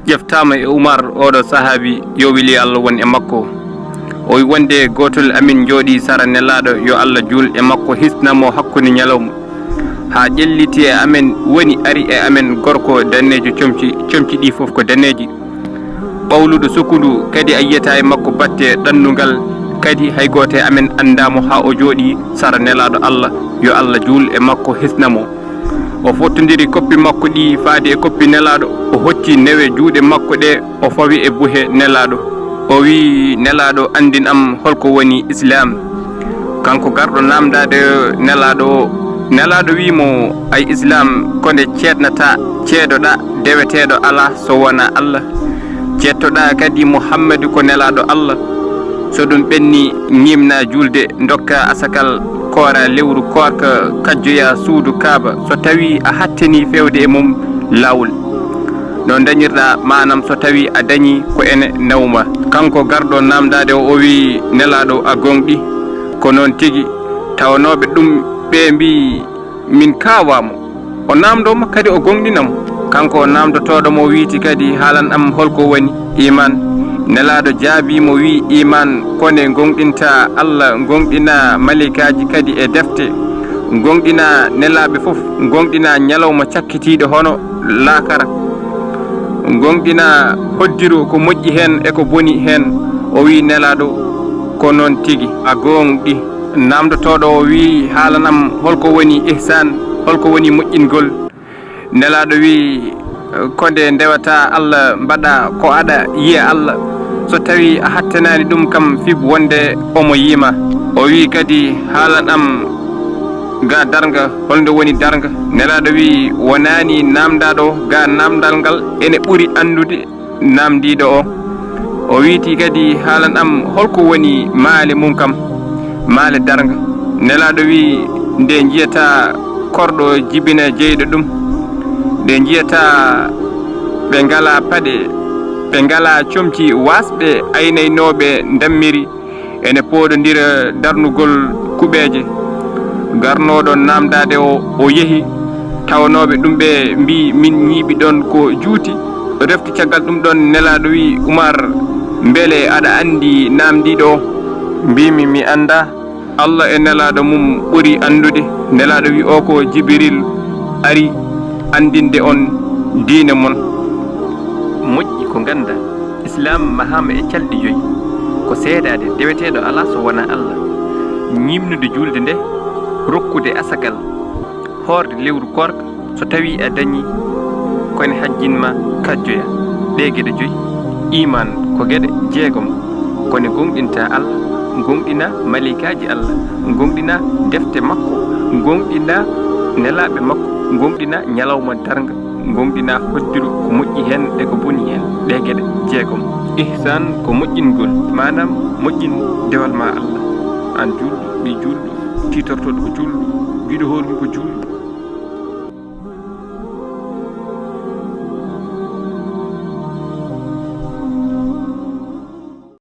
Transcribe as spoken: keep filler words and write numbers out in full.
Jeftaama e Umar, oɗo sahaabi, yo weli Allah won e makko. O wi wonde gootol amin jooɗi sara Nelaaɗo, yo Allah juul e makko, hisna mo hakkunde ñalawma, haa ƴelliti e amen, woni ari e amen gorko daneejo, comci, comci ɗi fof ko daneeji. Ɓawluɗo sukkundu kadi a yiyata e makko batte ɗannungal, kadi hay gooto e amen anndaa mo haa o jooɗi sara Nelaaɗo Allah, yo Allah juul e makko, hisna mo. O fottondiri koppi makko ɗi faade e koppi Nelaaɗo, o hocci newe juuɗe makko ɗe, o fawi e buhe Nelaaɗo. O wi, Nelaaɗo, anndin am holko woni Islaam. Kanko garɗo naamndaade Nelaaɗo o, Nelaaɗo wi mo, ay Islaam, ko nde ceednataa, ceedoɗaa, deweteeɗo alaa so wonaa Allah. Ceettoɗaa kadi Muhammadu ko Nelaaɗo Allah. So ɗum ɓenni, ñiimna juulde, ndokka asakal, koora lewru koorka, kajjoya suudu Kaaba, so tawii a hattanii feewde e mum laawol. No dañirɗaa, maanam so tawii a dañii ko ene nawma. Kanko garɗo naamndaade o, o wi, Nelaaɗo, a gooŋɗi, ko noon tigi. Tawanooɓe ɗum ɓee mbii, min kaawaa mo. O naamndoo mo kadi o gooŋɗina mo. Kanko o naamndotooɗo mo wiiti kadi, haalan am holko woni iimaan. Nelaaɗo jaabii mo wi, iimaan ko nde gooŋɗintaa Allah, gooŋɗinaa maleykaaji kadi e defte, gooŋɗinaa nelaaɓe fof, gooŋɗinaa ñalawma cakkitiiɗo hono laakara, gooŋɗinaa hoddiro ko moƴƴi heen e ko boni heen. O wi, Nelaaɗo, ko noon tigi, a gooŋɗi. Naamndotooɗo o wi, haalan am holko woni ihsaan, holko woni moƴƴingol. Nelaaɗo wi, ko nde ndewataa Allah, mbaɗaa ko aɗa yiya Allah, so tawii a hattanaani ɗum kam fib wonde omo yiima. O wi kadi, haalan am ga darnga, holnde woni darnga? Nelaaɗo wi, wonaani naamndaaɗo ga naamndal ngal ene ɓuri anndude naamndiiɗo o. O wiiti kadi, haalan am holko woni maale mum kam, maale darnga? Nelaaɗo wi, nde njiyataa korɗo jibina jeyɗo ɗum, nde njiyataa ɓe ngalaa paɗe, ɓe ngalaa comci waasɓe aynaynooɓe ndammiri, ene pooɗondira darnugol kuɓeeje. Garnooɗo naamndaade o, o yehi. Tawanooɓe ɗum ɓe mbii, min ñiiɓi ɗoon ko juuti. Refti caggal ɗum ɗoon, Nelaaɗo wi, Umar, mbele aɗa anndi naamndiiɗo o? Mbiimi, mi anndaa. Allah e Nelaaɗo mum ɓuri anndude. Nelaaɗo wi, o ko Jibril ari anndinde on diine mon. Moƴƴi ko ngannda. Islaam mahaama e calɗi joyi, ko seedaade deweteeɗo alaa so wonaa Allah, ñiimnude juulde nde, rokkude asakal, hoorde lewru koorka, so tawii a dañii, ko ene hajjin ma kajjoya. Ɗee geɗe joyi, iimaan, ko geɗe jeegom, ko ne gooŋɗinta Allah, gooŋɗina maleykaaji Allah, gooŋɗina defte makko, gooŋɗina nelaaɓe makko, gooŋɗina ñalawma darnga. Gooŋɗina hoddiro ko moƴƴi heen e ko boni heen, ɗee geɗe jeegom. Ihsaan ko moƴƴingol, maanaam moƴƴin dewal ma Allah. Aan juulɗo, ɓii juulɗo, tiitortooɗo ko juulɗo, biiɗo hoore mum ko juulɗo,